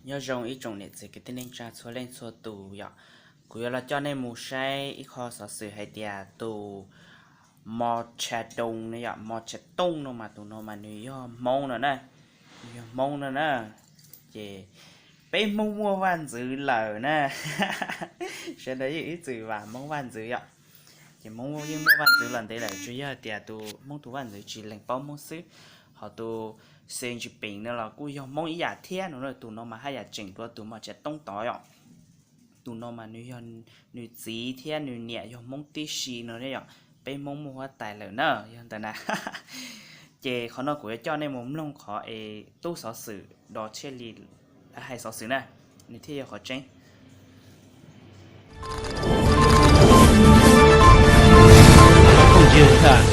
Nyob zoo ib tsoom niam txiv kwv tij neej tsa txhua leej txhua tus yom. Kuv yuav los coj nej mus saib ib qho xov xwm hais tias tus Mos Tshas Toos no yom, Mos Tshas Toos no mas tus no mas nws yog Hmoob no na, nws yog Hmoob no na. Ces peb Hmoob muaj vaj ntxwv lawm na. Sawv daws yeej ib txwm vam Hmoob vaj ntxwv yom. Ces Hmoob yeej muaj vaj ntxwv los ntev lawm, tsuas yog tias tus Hmoob tus vaj ntxwv tsis lees paub Hmoob xwb. Ho tus Xi Jinping no los kuj yog Hmoob ib yam thiab no, tus no mas haj yam tseem dua tus Mos Tshas Toos tod yom. Tus no mas nws yog, nws txiv thiab nws niam yog Hmoob tib si no yom. Peb Hmoob muaj huab tais lawm na, yog ntawd na. Ces qhov no kuv yuav coj nej mus mloog qhov es tub xov xwm Dos Tshiab Lis hais xov xwm na, nws thiaj yog qhov tseeb.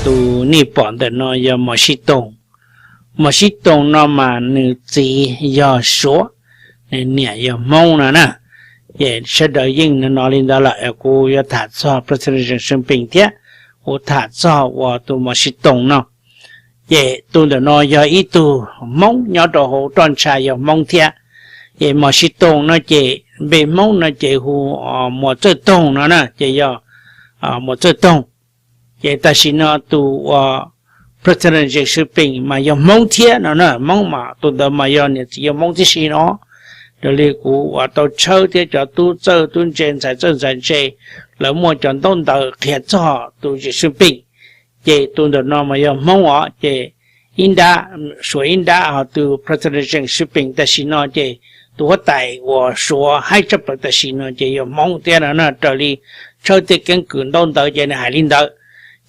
Tus nej pom ntawm no yog Mos Sib Toos. Mos Sib Toos no mas nws txiv yog Suav, nws niam yog Hmoob no na. Ces sawv daws yeej no li ntawd lawm, kuv yuav tham txog President Xi Jinping thiab, kuv tham txog uas tus Mos Sib Toos no. Ces tus ntawm no yog ib tug Hmoob nyob rau hauv roj ntsha yog Hmoob thiab. Ces Mos Sib Toos no ces npe Hmoob no ces hu Muas Txawj Toog no na, ces yog Muas Txawj Toog. Ces tam sim no tus uas President Xi Jinping mas yog Hmoob thiab no na, Hmoob mas tus ntawd mas yog niam txiv yog Hmoob tib si no. Raws li kuv uas tau tshawb thiab cov tub txawj tub ntse ntxhais txawj ntxhais ntse lawv muaj cov ntaub ntawv qhia txog tus Xi Jinping, ces tus ntawm no mas yog Hmoob os. Ces ib nrab, Suav ib nrab, ho tus President Xi Jinping tam sim no ces tus huab tais uas Suav haib tshaj plaws tam sim no ces yog Hmoob thiab no na, raws li tshawb tej keeb kwm ntaub ntawv ces nws hais li ntawd.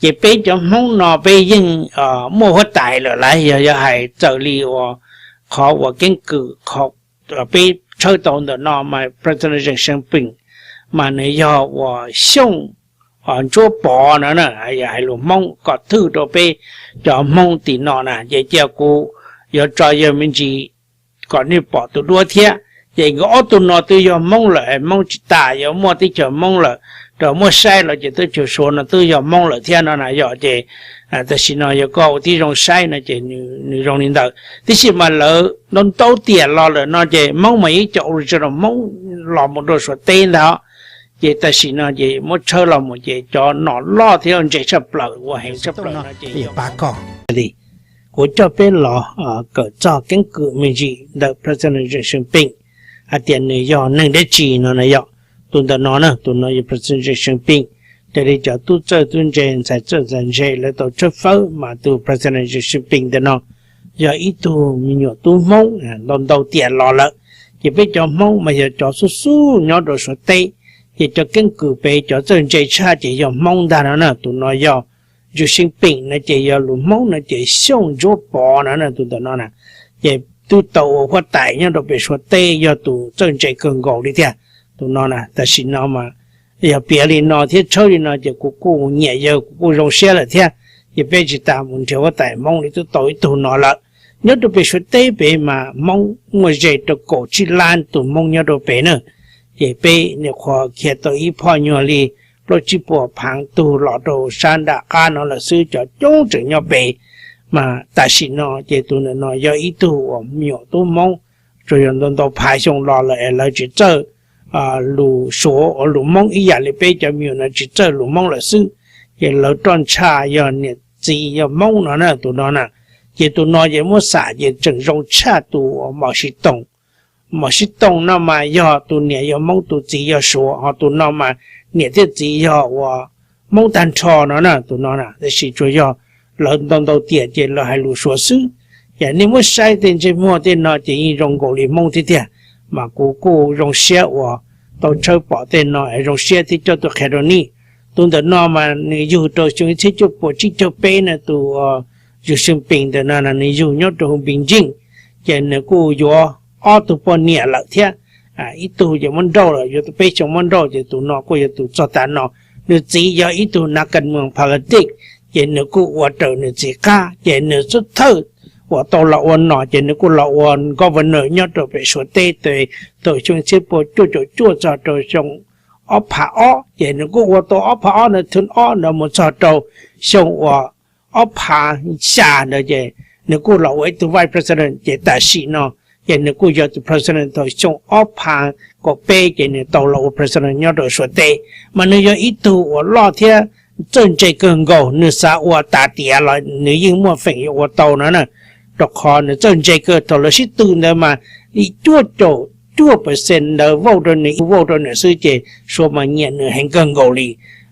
Ces peb cov Hmoob no peb yeej muaj huab tais lawm lauj, yog, yog hais txawm li uas qhov uas keeb kwm qhov peb tshawb tau ntawm no mas President Xi Jinping mas nws yog uas Xyooj Ntsuab Pov no na, yog hais lus Hmoob kom thwj rau peb cov Hmoob tim no na. Ces cia kuv yuav tso yog me ntsis kom nej pom tus duab thiab. Ces nkawd ob tug no twb yog Hmoob lawm, Hmoob tsis tas, yuav muaj teb chaws Hmoob lawm, rau muab saib los ces teb chaws Suav no twb yog Hmoob lawm thiab no na yom. Ces tam sim no yog koj ua tib zoo saib no ces nws zoo li ntawd. Tiam sis mas lawv ntau ntau tiam los lawm no ces Hmoob mas ib co original Hmoob los mus rau Suav teb ntag. Ces tam sim no ces muab tshawb los mus ces cov nom loj thiab ntse tshaj plaws uas heev tshaj plaws no ces pab koj li. Kuv coj peb los kawm txog keeb kwm me ntsis ntawm President Xi Jinping hais tias nws yog neeg dab tsi no na yom. Tus ntawm no na, tus no yog President Xi Jinping. Raws li cov tub txawj tub ntse ntxhais txawj ntxhais ntse lawv tau tshawb fawb mas tus President Xi Jinping ntawm no yog ib tug me nyuam tub Hmoob ntau ntau tiam los lawm. Ces peb cov Hmoob mas yog cov xub xub nyob rau Suav teb, ces cov keeb kwm pem cov txawj ntse tshaj ces yog Hmoob ntag no na. Tus no yog Xi Jinping no ces yog lus Hmoob no ces Xyooj Ntsuab Pov no na, tus ntawm no na. Ces twb tau ua huab tais nyob rau pem Suav teb, yog tus txawj ntse kawg nkaus li thiab. Tus no na, tam sim no mas yog piav li no thiab tshawb li no ces kuv kuj nyiam yawg, kuv kuj zoo siab lawm thiab. Ces peb tsis tas mus nrhiav huab tais Hmoob li, twb tau ib tug no lawm. Nyob rau pem Suav teb pem mas Hmoob muaj ze rau kaum tsib lab tus Hmoob nyob rau pem na. Ces peb nyuam qhuav khiav tau ib phoj nyuag li plaub tsib puas phav tug los rau sab nram qab no lawm xwb, cov coob tseem nyob pem. Mas tam sim no ces tus ntawm no yog ib tug uas me nyuam tub Hmoob, tsuas yog ntau ntau phav xyoo los lawm es lawv tsis txawj lus Suav, lus Hmoob ib yam li peb cov me nyuam no tsis txawj lus Hmoob lawm xwb. Ces lawv roj ntsha yog niam txiv yog Hmoob no na, tus no na. Ces tus no ces muab xam ces tseem zoo tshaj tus uas Mos Sib Toos. Mos Sib Toos no mas yog tus niam yog Hmoob tus txiv yog Suav, ho tus no mas niam thiab txiv yog uas Hmoob tag nrho no na, tus no na. Tab sis tsuas yog lawv ntau ntau tiam ces lawv hais lus Suav xwb. Ces nej muab saib tej ntsej muag tej no ces yeej zoo nkaus li Hmoob thiab tiag. Mas kuv kuj zoo siab uas tau tshawb pom tej no es zoo siab thiab coj tuaj qhia rau nej. Tus ntawm no mas nws yug rau xyoo ib txhiab cuaj puas tsib caug peb na, tus Xi Jinping ntawm no nws yug nyob rau Beijing. Ces nws kuj yuav ob tug poj niam lawm thiab. Ib tug ces muab nrauj lawm, yuav tau peb xyoo muab nrauj, ces tus no kuj yog tus txog tav no. Nws txiv yog ib tug nas kas moos politics, ces nws kuj ua raws nws txiv qab, ces nws xub thawj uas tau los ua nom ces nws kuj los ua governor nyob rau pem Suav teb tes thaum xyoo ib txhiab cuaj caum cuaj txog rau xyoo ob phav ob, ces nws kuj ua tau ob phav ob ntawd, thwv ob ntawd mus txog rau xyoo uas ob phav xya ntawd ces nws kuj los ua ib tug vice president. Ces tam sim no ces nws kuj yog tus president thaum xyoo ob phav kaum peb ces nws tau los ua president nyob rau Suav teb. Mas nws yog ib tug uas loj thiab txawj ntse kawg nkaus, nws xav ua tas tiav los nws yeej muaj feem yuav ua tau no na. Rau qhov nws txawj ntse kawg, thaum lawv sib tw ntawd mas li cuaj caum cuaj percent ntawd vote rau nws, vote rau nws xwb ces Suav mas nyiam nws heev kawg nkaus li.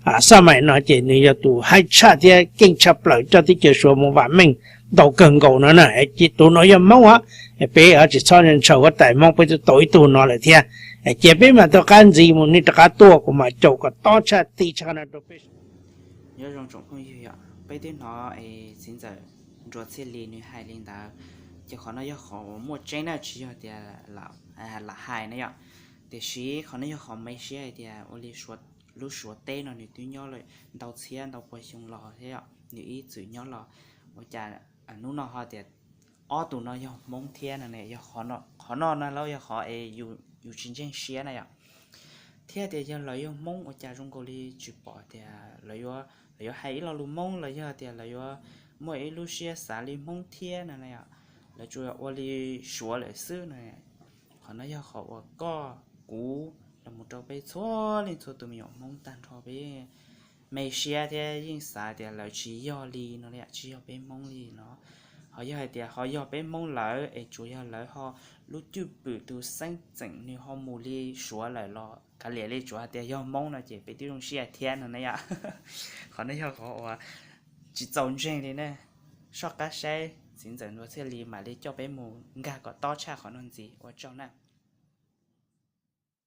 Xab maim no ces nws yog tus haib tshaj thiab keej tshaj plaws coj teb chaws Suav mus vam meej ntau kawg nkaus no na. Ces tus no yog Hmoob os, peb tsis txhob ntshaw huab tais Hmoob, peb twb tau ib tug no lawm thiab. Ces peb mam rov qab ntxiv mus, nej rov qab tuaj kuv mam caum kom tob tshaj ti tshaj no rau peb. Nyob zoo tsoom phooj ywg yom, peb twb hnov es txiv ntxawm Nruas Txhiaj Lis nws hais li ntawd, ces qhov no yog qhov uas muaj tseeb na, tsis yog tias lam hais na yom. Tiam sis qhov no yog qhov me siab hais tias ua li lub Suav teb no nws twb nyob ntau txhiab ntau pua xyoo los thiab yom, nws ib txwm nyob los, ua cas hnub no ho tias ob tug no yog Hmoob thiab no ne, yog qhov no na lauj, yog qhov es yus tsis ntseeg siab na yom. Thiab tias yog lawv yog Hmoob ua cas zoo nkaus li tsis pom tias lawv yuav hais ib lo lus Hmoob los yog tias lawv yuav muaj ib lub siab xav li Hmoob thiab no na yom. Lawv tsuas ua li Suav lawm xwb no. Qhov no yog qhov uas koj, kuv, los mus rau peb txhua leej txhua tus me nyuam Hmoob tag nrho peb me siab thiab yeej xav tias lawv tsis yog li no li, tsis yog peb Hmoob li no. Ho yog hais tias ho yog peb Hmoob lawm es tsuas yog lawv ho lub cwj pwm tus xeeb txheem nws ho mus li Suav lawm los kav liam li, tsuas hais tias yog Hmoob no ces peb twb zoo siab thiab no na yom. Qhov no yog qhov uas tsis txaus ntseeg li ne. Soj qab saib txiv ntxawm Nruas Txhiaj Lis mam li coj peb mus nkag kom tob tshaj qhov no ntxiv, ua tsaug na.